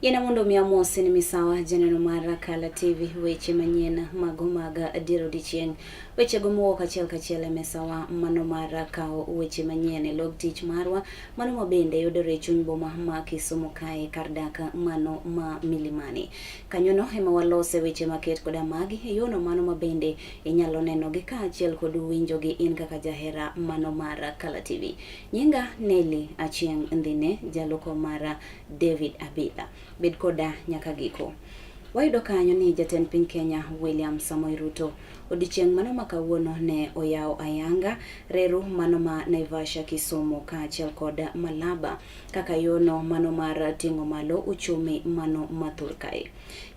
Yena mondo mi amosi ni misawa janeno mar Kala TV weche manyien mago mag dier odiechieng', wechego mowuok achiel kachiel e mesawa mano mar kawo weche manyien e log tich marwa mano ma bende yudore e chuny boma ma Kisumu kae kar dak mano ma Milimani. Kanyono ema walose weche maket koda magi e yono mano ma bende inyalo nenogi kaachiel kod winjogi in kaka jahera mano mar Kala TV. Nyinga Nelly Achieng' Ndhine, jaloko mara David Abitha. Bed koda nyaka giko. Wayudo kanyo ni jatend piny Kenya William Samoei Ruto odiechieng' mano ma kawuono ne oyawo ayanga reru mano ma Naivasha, Kisumu kaachiel kod Malaba kaka yono mano mar ting'o malo uchumi mano ma thur kae.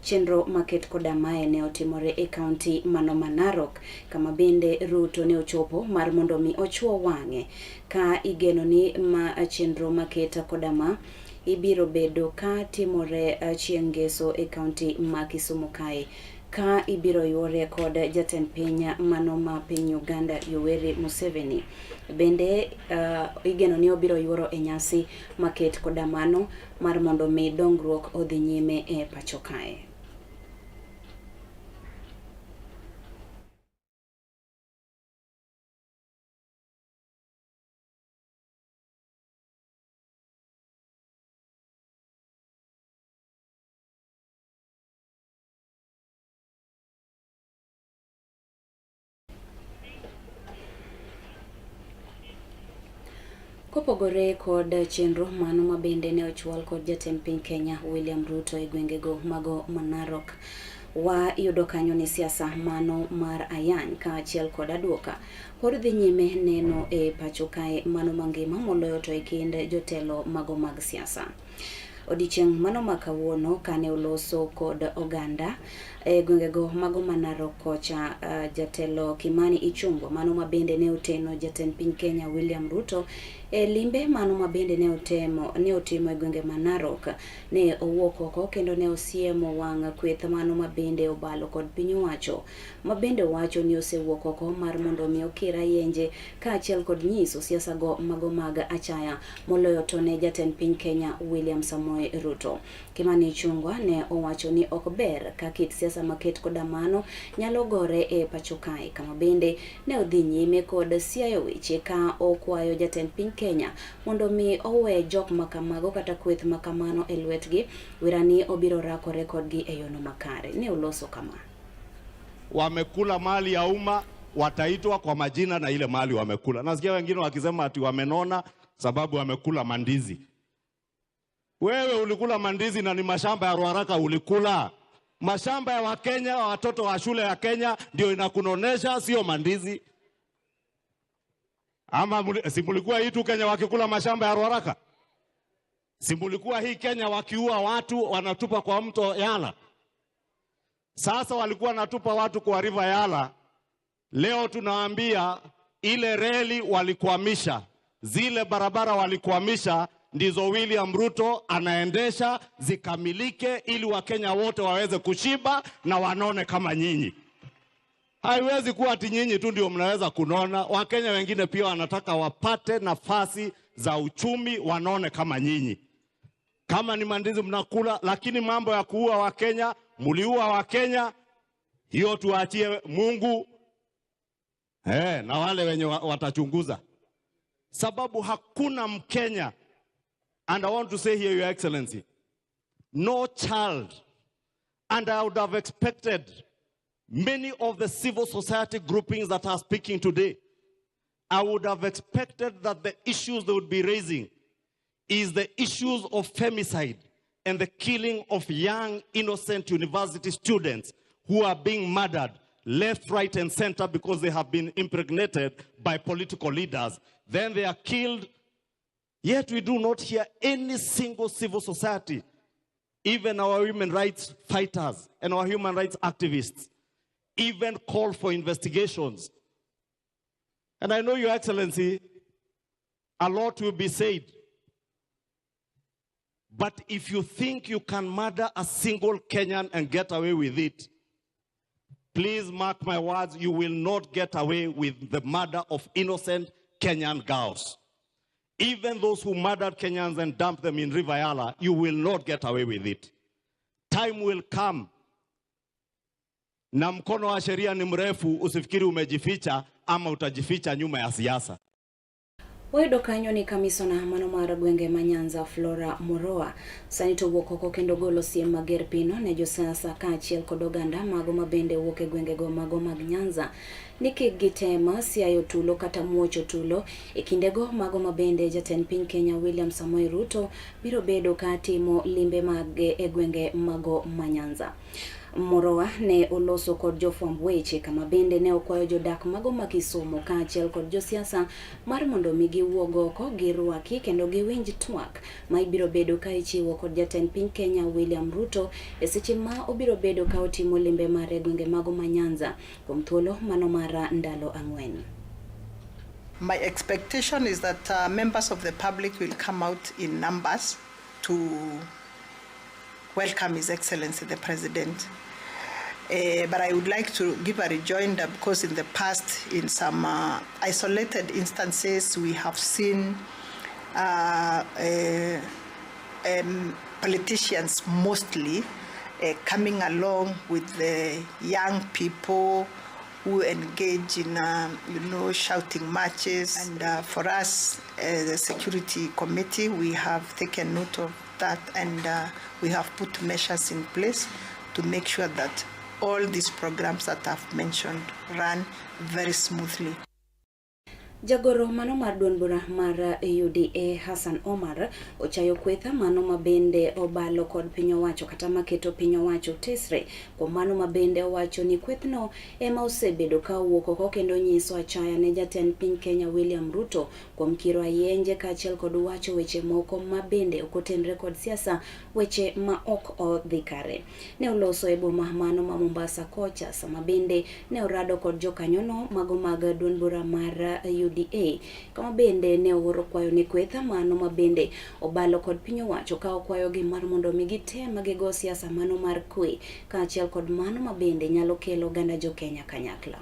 Chenro maket koda mae ne otimore e kaunti mano ma Narok kama bende Ruto ne ochopo mar mondo mi ochuo wang'e ka igeno ni ma chenro maket koda ma ibiro bedo ka timore chieng' ngeso e kaunti ma Kisumu kae ka ibiro yuore kod jatend piny mano ma piny Uganda Yoweri Museveni. Bende igeno ni obiro yuoro e nyasi maket koda mano mar mondo mi dongruok odhi nyime e pacho kae. Kopogore kod chenro mano ma bende ne ochwal kod jatend piny Kenya William Ruto e gwengego mago ma Narok, wayudo kanyo ni siasa mano mar ayany kaachiel kod aduoka pod dhi nyime neno e pacho kae mano mangima moloyo to e kind jotelo mago mag siasa. Odiechieng' mano ma kawuono kane oloso kod oganda e gwengego mago ma Narok kocha, jatelo Kimani Ichung'wa mano ma bende ne oteno jatend piny Kenya William Ruto e limbe mano ma bende ne otemo ne otimo e gwenge ma Narok ne owuok oko kendo ne osiemo wang' kweth mano ma bende obalo kod piny owacho ma bende wacho ni osewuok oko mar mondo mi okir ayenje kaachiel kod nyiso siasa go mago mag achaya moloyo to ne jatend piny Kenya William Samoei Ruto. Kimani Ichung'wa ne owacho ni ok ber ka kit siasa maket koda mano nyalo gore e pacho kae, kama bende ne odhi nyime kod siayo weche ka okwayo jatend piny Kenya mondo mi owe jok makamago kata kweth makamano e lwetgi, wirani obiro rakore kodgi e yono makare. Ne oloso kama. Wamekula mali ya umma, wataitwa kwa majina na ile mali wamekula. Nasikia wengine wakisema ati wamenona sababu wamekula mandizi. Wewe ulikula mandizi na ni mashamba ya Ruaraka ulikula. Mashamba ya Wakenya, watoto wa shule ya Kenya ndio inakunonesha, sio mandizi. Ama si mulikuwa hii tu Kenya wakikula mashamba ya Ruaraka? Si mulikuwa hii Kenya wakiua watu wanatupa kwa mto Yala? Sasa walikuwa wanatupa watu kwa River Yala. Leo tunaambia ile reli walikwamisha, zile barabara walikwamisha, ndizo William Ruto anaendesha zikamilike ili Wakenya wote waweze kushiba na wanone kama nyinyi. Haiwezi kuwa ati nyinyi tu ndio mnaweza kunona. Wakenya wengine pia wanataka wapate nafasi za uchumi wanone kama nyinyi. Kama ni mandizi mnakula, lakini mambo ya kuua Wakenya, muliua Wakenya, hiyo tuachie Mungu na wale wenye watachunguza. Sababu hakuna Mkenya, and I want to say here, Your Excellency, no child, and I would have expected many of the civil society groupings that are speaking today, I would have expected that the issues they would be raising is the issues of femicide and the killing of young, innocent university students who are being murdered left, right, and center because they have been impregnated by political leaders. Then they are killed. Yet we do not hear any single civil society, even our human rights fighters and our human rights activists, even call for investigations. And I know, Your Excellency, a lot will be said. But if you think you can murder a single Kenyan and get away with it, please mark my words, you will not get away with the murder of innocent Kenyan girls. Even those who murdered Kenyans and dumped them in River Yala, you will not get away with it. Time will come. Na mkono wa sheria ni mrefu, usifikiri umejificha ama utajificha nyuma ya siasa. Wayudo kanyo ni kamisona mano mar gwenge ma Nyanza Flora Moroa sani to wuok oko kendo golo siem mager pino ne josiasa kaachiel kod oganda mago ma bende wuok e gwengego mago mag Nyanza ni kik gitem siayo tulo kata muocho tulo e kindego mago ma bende jatend piny Kenya William Samoei Ruto biro bedo ka timo limbe mage e gwenge mago ma Nyanza. Moroa ne oloso kod jofwamb weche kama bende ne okwayo jodak mago ma Kisumu kaachiel kod josiasa mar mondo mi giwuog oko girwaki kendo giwinj twak ma ibiro bedo ka ichiwo kod jatend piny Kenya William Ruto e seche ma obiro bedo ka otimo limbe mare e gwenge mago ma Nyanza kuom thuolo mano mar ndalo 4. My expectation is that members of the public will come out in numbers to welcome His Excellency the President. But I would like to give a rejoinder because in the past, in some isolated instances, we have seen politicians mostly coming along with the young people who engage in shouting matches. And for us, the security committee, we have taken note of that, and we have put measures in place to make sure that all these programs that I've mentioned run very smoothly. Jagoro mano mar duond bura mar UDA Hassan Omar ochayo kwetha mano mabende obalo kod piny owacho kata maketo piny owacho tesre kuom mano mabende owacho ni kwethno ema osebedo ka owuok oko kendo nyiso achaya ne jatend piny Kenya William Ruto kuom kiro ayenje kaachiel kod wacho weche moko mabende ok otenre kod siasa, weche ma ok odhi kare. Ne oloso e boma mano ma Mombasa kocha sama bende ne orado kod jokanyono mago mag duond bura mar UDA kama bende ne ooro kwayo ne kwetha mano ma bende obalo kod piny owacho ka okwayogi mar mondo mi gitem gigo siasa mano mar kwe kaachiel kod mano ma bende nyalo kelo oganda jo Kenya kanyakla.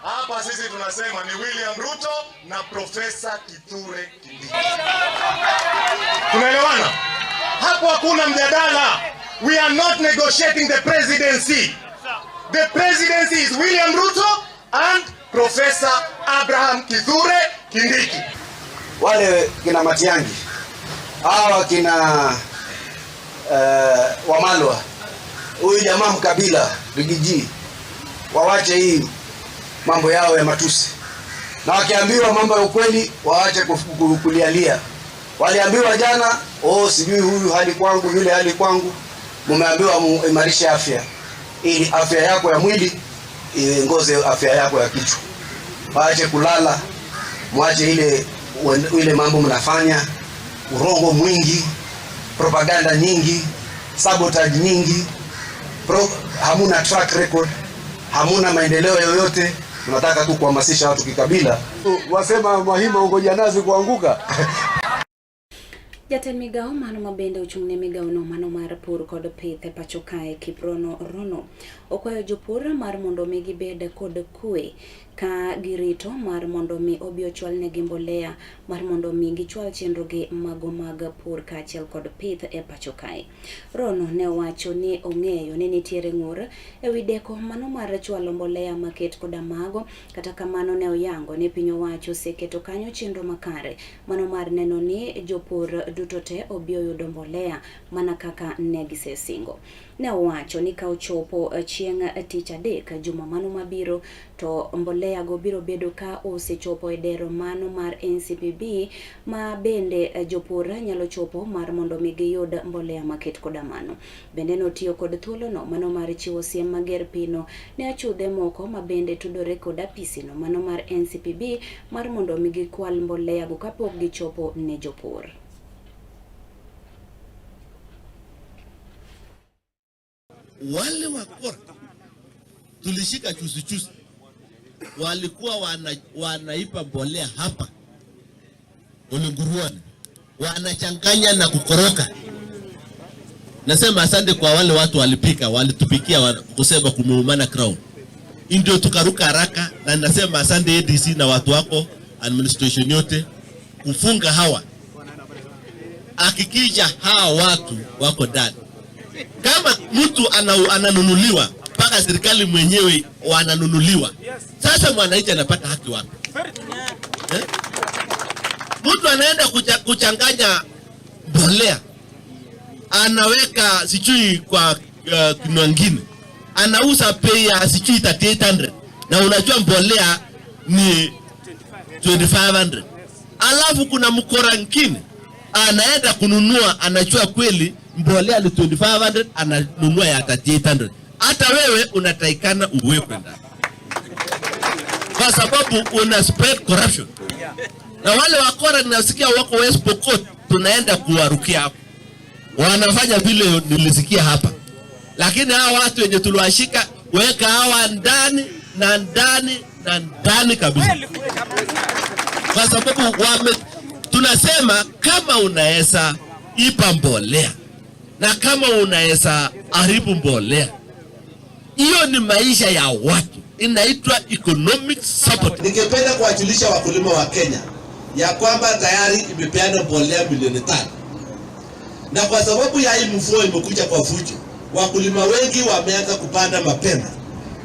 Hapa sisi tunasema ni William Ruto na Profesa Kithure Kindiki. Tunaelewana? Hapo hakuna mjadala. We are not negotiating the presidency. The presidency is William Ruto and Professor Abraham Kithure Kindiki. Wale kina Matiang'i, hawa kina Wamalwa, huyu jamaa mkabila Rigiji, wawache hii mambo yao ya matusi. Na wakiambiwa mambo ya ukweli waache kulialia. Waliambiwa jana, oh sijui huyu hali kwangu, yule hali kwangu. Mumeambiwa muimarishe afya ili afya yako ya mwili iongoze afya yako ya kichwa. Waache kulala, muache ile mambo mnafanya, urongo mwingi, propaganda nyingi, sabotage nyingi, hamuna track record, hamuna maendeleo yoyote. Tunataka tu kuhamasisha watu kikabila. Wasema Mwahima ungoja nazi kuanguka. Jatend migao mano mabende ochung' ne migao no mano mar pur kod pith e pacho kae Kiprono Rono okwayo jopur mar mondo mi gibed kod kwe ka girito mar mondo mi obi ochwalnegi mbolea mar mondo mi gichwal chenrogi mago mag pur kaachiel kod pith e pacho kae. Rono ne owacho ni ong'eyo ni nitiere ng'ur ewi deko mano mar chwalo mbolea maket koda mago, kata kamano ne oyango ni piny owacho oseketo kanyo chenro makare mano mar neno ni jopur duto te obi oyudo mbolea mana kaka ne gisesingo. Ne owacho ni ka ochopo chieng' tich adek juma mano mabiro to mbolea go biro bedo ka osechopo e dero mano mar NCPB ma bende jopur nyalo chopo mar mondo mi giyud mbolea maket koda mano. Bende notiyo kod thuolono mano mar chiwo siem mager pino ne achudhe moko ma bende tudore kod apisino mano mar NCPB mar mondo mi gikwal mbolea go kapok gichopo ne jopur. Wale wakora tulishika chusi chusi walikuwa wanaipa mbolea hapa Olenguruone, wanachanganya na kukoroka. Nasema asante kwa wale watu walipika, walitupikia kusema kumuumana crown. Ndio tukaruka haraka, na nasema asante ADC na watu wako administration yote kufunga hawa, hakikisha hawa watu wako ndani. Kama mtu ananunuliwa mpaka serikali mwenyewe wananunuliwa, sasa mwananchi anapata haki wapi? Eh? Mtu anaenda kuchanganya mbolea, anaweka sijui kwa kinwangine, anauza bei ya sijui 3800 na unajua mbolea ni 2500. Alafu kuna mkora ngine anaenda kununua, anajua kweli mbolea ni 2500, ananunua ya 3800. Hata wewe unatakikana uwekwe ndani kwa sababu una spread corruption. Na wale wakora ninasikia wako West Pokot, tunaenda kuwarukia hapo, wanafanya vile nilisikia hapa, lakini hawa watu wenye tuliwashika, weka hawa ndani na ndani na ndani kabisa, kwa sababu tunasema kama unaweza ipa mbolea na kama unaweza haribu mbolea, hiyo ni maisha ya watu, inaitwa economic support. Ningependa kuwajulisha wakulima wa Kenya ya kwamba tayari imepeana mbolea milioni 5, na kwa sababu ya hii mvua imekuja kwa fujo, wakulima wengi wameanza kupanda mapema,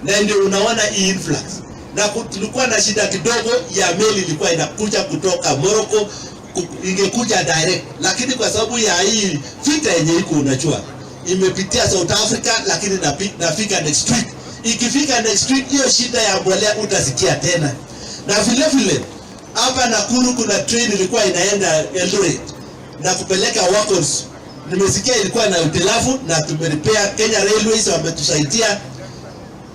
na ndio unaona hii influx. Na tulikuwa na shida kidogo ya meli ilikuwa inakuja kutoka Morocco, ingekuja direct, lakini kwa sababu ya hii vita yenye iko, unajua imepitia South Africa, lakini nafika next week. Ikifika next week, hiyo shida ya mbolea utasikia tena. Na vile vile hapa Nakuru kuna train ilikuwa inaenda Eldoret na kupeleka wagons. Nimesikia ilikuwa na hitilafu na tumerepair. Kenya Railways wametusaidia,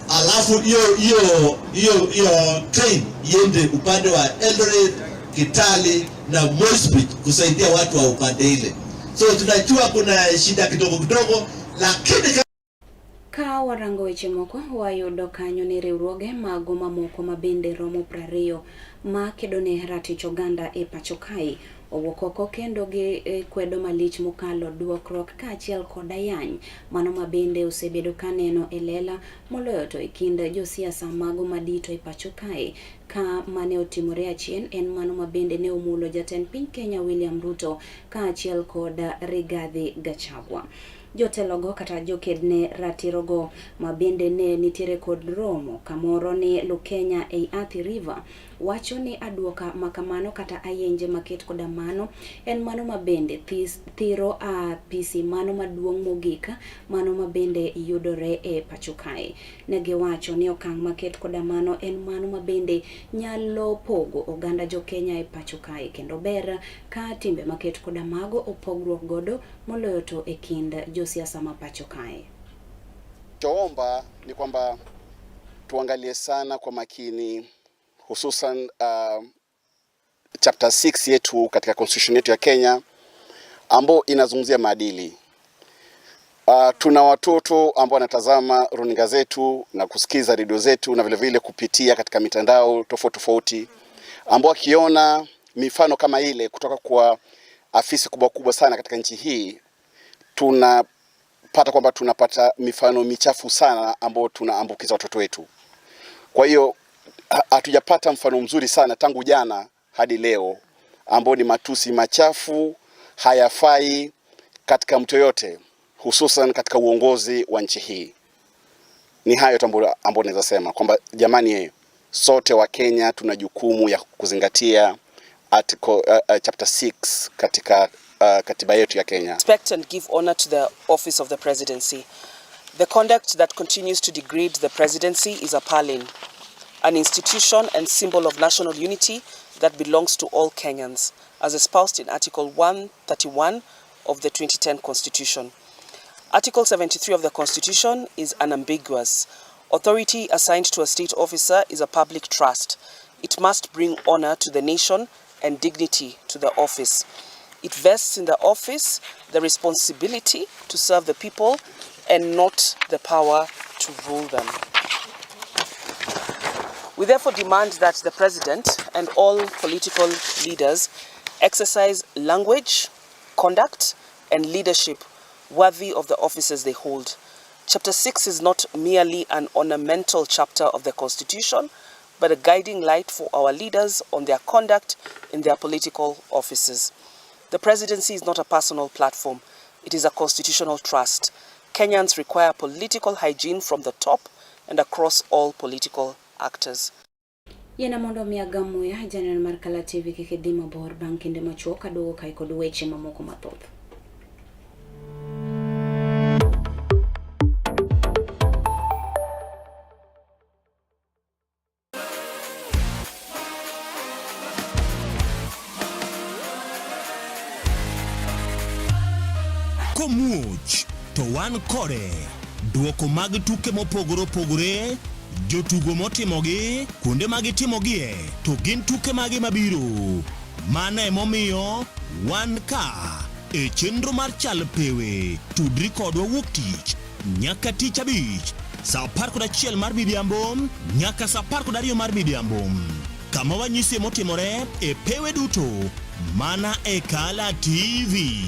alafu hiyo train iende upande wa Eldoret, Kitale na Moi's Bridge kusaidia watu wa upande ile. So tunajua kuna shida kidogo kidogo, lakini Ka warango weche moko, wayudo kanyo ni riwruoge mago mamoko mabende romo 20 ma kedo ne ratich oganda e pacho kae owuok oko kendo gi kwedo malich mokalo duokruok kaachiel kod ayany mano mabende osebedo kaneno e lela moloyo to e kind josiasa mago madito e pacho kae. Ka mane otimore achien en mano mabende ne omulo jatend piny Kenya William Ruto kaachiel kod Rigathi Gachagua. Jotelogo kata joked ne ratirogo mabende ne nitiere kod romo kamoro ni Lukenya ei Athi River wacho ni aduoka makamano kata ayenje maket koda mano en mano mabende thiro apisi mano maduong' mogik mano mabende yudore e pacho kae. Ne giwacho ni okang' maket koda mano en mano mabende nyalo pogo oganda jo Kenya e pacho kae, kendo ber ka timbe maket koda mago opogruok godo moloyo to e kind josiasa ma pacho kae. Choomba ni kwamba tuangalie sana kwa makini, hususan chapter 6 yetu katika constitution yetu ya Kenya ambao inazungumzia maadili. Tuna watoto ambao wanatazama runinga zetu na kusikiza redio zetu na vile vile kupitia katika mitandao tofauti tofauti, ambao wakiona mifano kama ile kutoka kwa afisi kubwa kubwa sana katika nchi hii, tunapata kwamba tunapata mifano michafu sana ambao tunaambukiza watoto wetu. Kwa hiyo hatujapata mfano mzuri sana tangu jana hadi leo ambao ni matusi machafu, hayafai katika mtu yote, hususan katika uongozi wa nchi hii. Ni hayo tu ambayo naweza sema kwamba jamani, sote wa Kenya tuna jukumu ya kuzingatia article, chapter 6 katika katiba yetu ya Kenya. Respect and give honor to the office of the presidency. The conduct that continues to degrade the presidency is appalling. An institution and symbol of national unity that belongs to all Kenyans, as espoused in Article 131 of the 2010 Constitution. Article 73 of the Constitution is unambiguous. Authority assigned to a state officer is a public trust. It must bring honor to the nation and dignity to the office. It vests in the office the responsibility to serve the people and not the power to rule them. We therefore demand that the President and all political leaders exercise language, conduct, and leadership worthy of the offices they hold. Chapter 6 is not merely an ornamental chapter of the Constitution, but a guiding light for our leaders on their conduct in their political offices. The presidency is not a personal platform, it is a constitutional trust. Kenyans require political hygiene from the top and across all political actors. Yiena mondo mi agam muya janeno mar Kala TV kik idhi mabor bang' kinde machuok aduogo kae kod weche mamoko mathoth. Komuoch to wan kode. Duoko mag tuke mopogore opogore, jotugo motimogi, kuonde ma gitimogie, to gin tuke mage mabiro. Mano emomiyo wan ka e chenro mar Chal Pewe. Tudri kodwa wuok tich nyaka tich abich saa 11 mar midhiambo nyaka saa 12 mar midhiambo kama wanyisie motimore e pewe duto mana e Kala TV.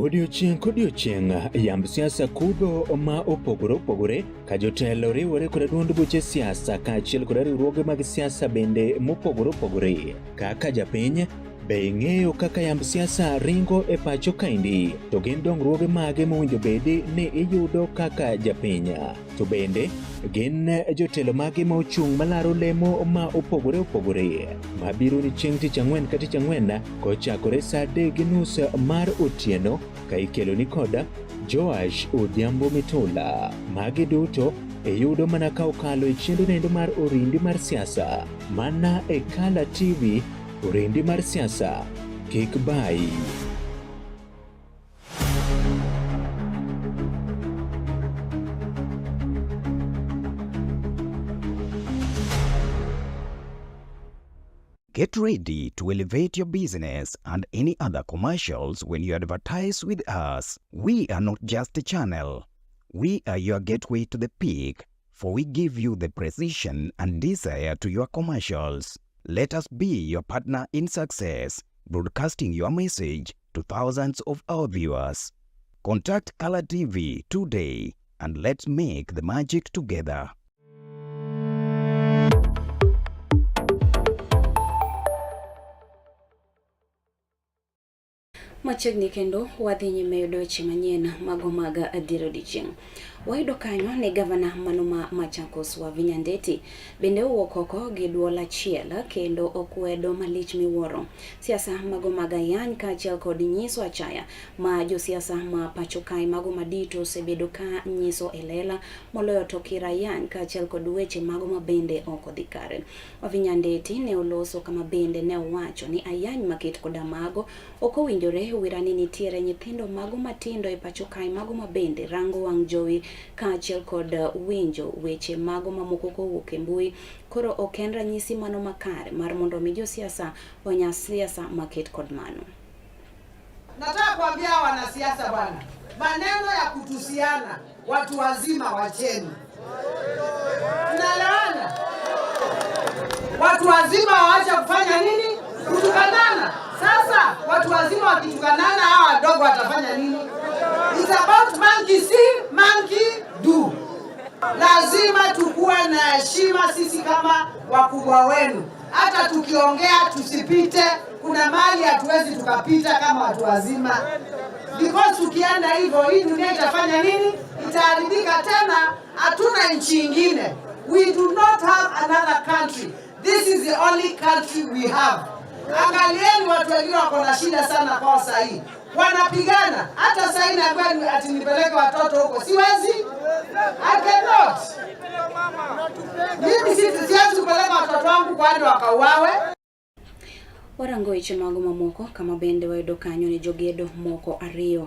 Odiochieng' kodiochieng' yamb siasa kudho ma opogore opogore ka jotelo riwore koda duond buche siasa kaachiel koda riwruoge mag siasa bende mopogore opogore. Kaka japiny, be ing'eyo kaka yamb siasa ringo e pacho kaendi? To gin dongruoge mage mowinjo bedi ni iyudo kaka japiny? To bende gin jotelo mage ma ochung' malaro lemo ma opogore opogore mabiro ni chieng' tich ang'wen ka tich ang'wen kochakore saa 3:30 mar otieno ka ikelo ni koda Joash Odhiambo Mitula. Magi duto iyudo mana ka okalo e chenro nendo mar Orindi mar siasa mana e Kala TV. Orindi mar siasa kik bayi. Get ready to elevate your business and any other commercials when you advertise with us. We are not just a channel. We are your gateway to the peak, for we give you the precision and desire to your commercials. Let us be your partner in success, broadcasting your message to thousands of our viewers. Contact Color TV today and let's make the magic together. Machiegni kendo wadhi nyime yudo weche manyien mago mag adier odiechieng'. Wayudo kanyo ni gavana mano ma Machakos Wavinya Ndeti bende owuok oko gi duol achiel kendo okwedo malich miwuoro siasa mago mag ayany kaachiel kod nyiso achaya ma josiasa ma pacho kae mago madito osebedo ka nyiso e lela moloyo to kir ayany kaachiel kod weche mago ma bende ok odhi kare. Wavinya Ndeti ne oloso kama bende ne owacho ni ayany maket koda mago ok owinjore wira ni nitiere nyithindo mago matindo e pacho kae mago ma bende rango wang' jowi kaachiel kod winjo weche mago mamoko kowuok e mbui. Koro ok en ranyisi mano makare mar mondo mi josiasa onya siasa maket kod mano. Nataka kuambia wanasiasa bwana, maneno ya kutusiana watu wazima wacheni. Tunaelewana? Watu wazima waache kufanya nini? Kutukanana. Sasa watu wazima wakitukanana, hawa wadogo watafanya nini? It's about monkey see, monkey do. Lazima tukuwe na heshima sisi kama wakubwa wenu, hata tukiongea tusipite. Kuna mali hatuwezi tukapita kama watu wazima, because tukienda hivyo hii dunia itafanya nini? Itaharibika tena. Hatuna nchi ingine. We do not have another country. This is the only country we have. Angalieni watu wengine wako na shida sana kwao sahii, wanapigana. Hata sahii naambiwa ati nipeleke watoto huko, siwezi. I cannot. Mimi siwezi kupeleka watoto wangu kwani wakauawe. Warango weche mago mamoko kama bende wayudo kanyo ni jogedo moko ariyo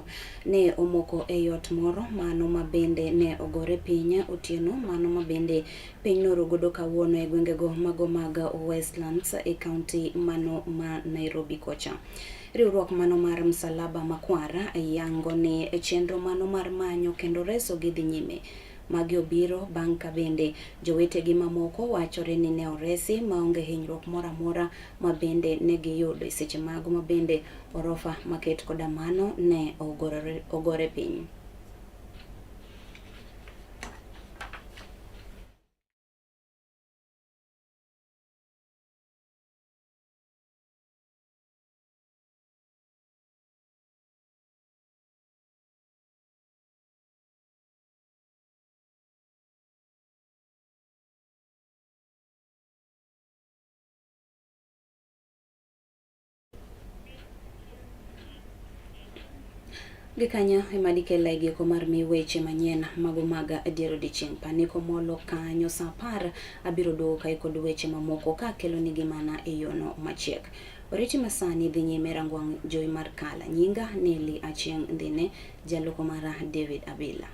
ne omoko e ot moro mano ma bende ne ogore piny otieno mano ma bende piny noro godo kawuono e gwengego mago mag Westlands e kaunti mano ma Nairobi kocha. Riwruok mano mar Msalaba Makwar yango ni chenro mano mar manyo kendo reso gi dhi nyime. Magi obiro bang' ka bende jowetegi mamoko wachore ni ne oresi maonge hinyruok moro amora ma bende ne giyudo e seche mago ma bende orofa maket koda mano ne ogore piny. Gikanyo ema dikela e giko mar mi weche manyien mago mag dier odiechieng'. Paniko molo kanyo saa apar abiro duogo kae kod weche mamoko ka akelonigi mana e yono machiek. Oriti masani dhi nyime rango wang' jowi mar Kala. Nyinga Nelly Achieng' Ndhine, jaloko mara David Abila.